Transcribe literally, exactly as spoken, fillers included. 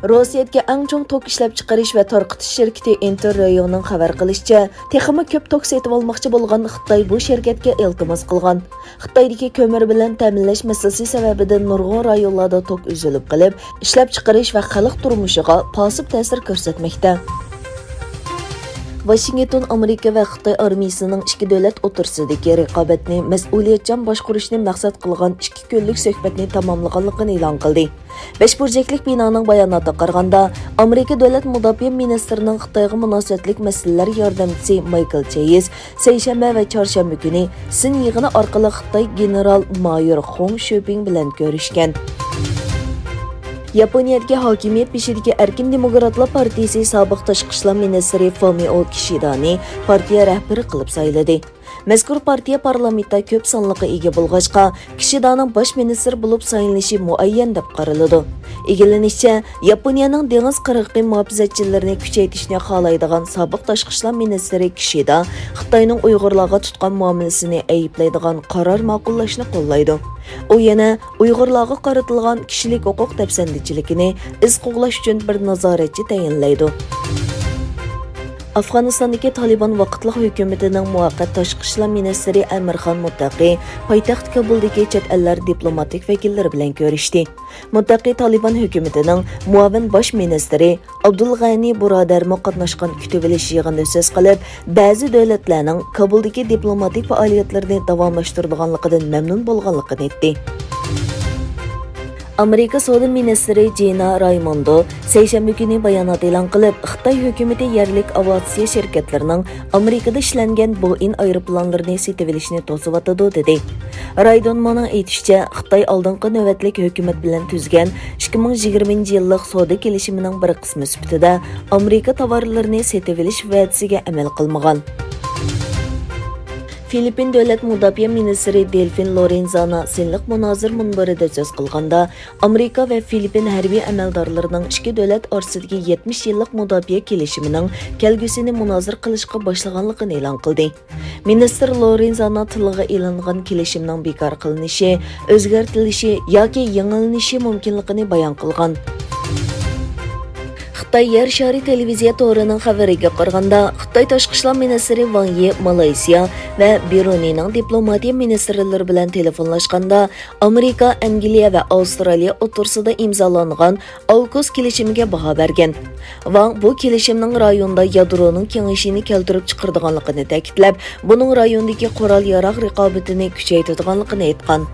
روسىيەدىكى ئەڭ چوڭ توك ئىشلەپچىقىرىش ۋە تارقىتىش شىركىتى ئىنتېر رېئونىڭ خەۋەر قىلىشىچە، تېخىمۇ كۆپ توك سېتىۋالماقچى بولغان خىتاي بۇ شىركەتكە ئىلتىماس قىلغان. خىتايدىكى كۆمۈر بىلەن تەمىنلەش مەسىلىسى سەۋەبىدىن نۇرغۇن رايونلاردا توك ئۈزۈلۈپ قېلىپ، ئىشلەپچىقىرىش ۋە خەلق تۇرمۇشىغا پاسىپ تەسىر كۆرسەتمەكتە. ۋاشىنگتون ئامېرىكا ۋە خىتاي ئارمىيىسىنىڭ ئىككى دۆلەت ئوتتۇرىسىدىكى رىقابەتنى مەسئۇلىيەتچان باشقۇرۇشنى مەقسەت قىلغان ئىككى كۈنلۈك سۆھبەتنى تاماملىغانلىقىنى ئېلان قىلدى. بەش بۇرجەكلىك بىنانىڭ باياناتىغا قارىغاندا، ئامېرىكا دۆلەت مۇداپىئە مىنىستىرىنىڭ خىتايغا مۇناسىۋەتلىك مەسىلىلەر ياردەمچىسى مايكل چېيز سەيشەنبە ۋە چارشەنبە كۈنى سىن يىغىنى ئارقىلىق خىتاي گېنېرال مايور خۇڭ شۆپىڭ بىلەن كۆرۈشكەن. ياپونىيەدىكى ھاكىمىيەت بېشىدىكى ئەركىن دېموكراتلار پارتىيىسى سابىق تاشقى ئىشلار مىنىستىرى فۇمىئو كىشىدانى پارتىيە رەھبىرى قىلىپ سايلىدى. مەزكۇر پارتىيە پارلامېنتتا كۆپ سانلىققا ئىگە بولغاچقا، كىشىدانىڭ باش مىنىستىر بولۇپ سايلىنىشى مۇئەييەن دەپ قارىلىدۇ. ئىگىلىنىشىچە، ياپونىيەنىڭ دېڭىز قىرغىقى مۇھاپىزەتچىلىرىنى كۈچەيتىشنى خالايدىغان سابىق تاشقى ئىشلار مىنىستىرى كىشىدا خىتاينىڭ ئۇيغۇرلارغا تۇتقان مۇئامىلىسىنى ئەيىبلەيدىغان قارار ماقۇللاشنى قوللايدۇ. ئۇ يەنە ئۇيغۇرلارغا قارىتىلغان كىشىلىك ھوقۇق دەپسەندىچىلىكىنى ئىز قوغلاش ئۈچۈن بىر نازارەتچى تەيىنلەيدۇ. ئافغانىستاندىكى تالىبان ۋاقىتلىق ھۆكۈمىتىنىڭ مۇۋەققەت تاشقى ئىشلار مىنىستىرى ئەمىرخان مۇتتەقى پايتەخت كابۇلدىكى چەت ئەللەر دىپلوماتىك ۋەكىللىرى بىلەن كۆرۈشتى. مۇتتەقى تالىبان ھۆكۈمىتىنىڭ مۇئاۋىن باش مىنىستىرى ئابدۇلغەنى بۇرادەرمۇ قاتناشقان كۈتۈۋېلىش يىغىنىدا سۆز قىلىپ، بەزى دۆلەتلەرنىڭ كابۇلدىكى دىپلوماتىك پائالىيەتلىرىنى داۋاملاشتۇرىدىغانلىقىدىن مەمنۇن بولغانلىقىنى ئېيتتى. ئامېرىكا سودا مىنىستىرى جىنا رايموندو سەيشەنبە كۈنى بايانات ئېلان قىلىپ، خىتاي ھۆكۈمىتى يەرلىك ئاۋىئاتسىيە شىركەتلىرىنىڭ ئامېرىكىدا ئىشلەنگەن بوئىن ئايروپىلانلىرىنى سېتىۋېلىشنى توسۇۋاتىدۇ، دېدى. رايدونمانىڭ ئېيتىشىچە، خىتاي ئالدىنقى نۆۋەتلىك ھۆكۈمەت بىلەن تۈزگەن ئىككى مىڭ يىگىرمىنچى يىللىق سودا كېلىشىمىنىڭ بىر قىسمى سۈپىتىدە ئامېرىكا تاۋارلىرىنى سېتىۋېلىش ۋەدىسىگە ئەمەل قىلمىغان. فىلىپپىن دۆلەت مۇداپىئە مىنىستىرى دېلفىن لورېنزانا سىنلىق مۇنازىرە مۇنبىرىدە سۆز قىلغاندا، ئامېرىكا ۋە فىلىپپىن ھەربىي ئەمەلدارلىرىنىڭ ئىككى دۆلەت ئارىسىدىكى يەتمىش يىللىق مۇداپىئە كېلىشىمىنىڭ كەلگۈسىنى مۇنازىرە قىلىشقا باشلىغانلىقىنى ئېلان قىلدى. مىنىستىر لورېنزانا تىلغا ئېلىنغان كېلىشىمنىڭ بىكار قىلىنىشى، ئۆزگەرتىلىشى ياكى يېڭىلىنىشى مۇمكىنلىقىنى بايان قىلغان. خىتاي يەر شارى تېلېۋىزىيە تورىنىڭ خەۋىرىگە قارىغاندا، خىتاي تاشقى ئىشلار مىنىستىرى ۋاڭ يى مالايسىيا ۋە برۇنېينىڭ دىپلوماتىيە مىنىستىرلىرى بىلەن تېلېفونلاشقاندا، ئامېرىكا، ئەنگلىيە ۋە ئاۋسترالىيە ئوتتۇرىسىدا ئىمزالانغان ئاۋكۇس كېلىشىمىگە باھا بەرگەن. ۋاڭ بۇ كېلىشىمنىڭ رايوندا يادرونىڭ كېڭىيىشىنى كەلتۈرۈپ چىقىرىدىغانلىقىنى تەكىتلەپ، بۇنىڭ رايوندىكى قورال-ياراغ رىقابىتىنى كۈچەيتىدىغانلىقىنى ئېيتقان.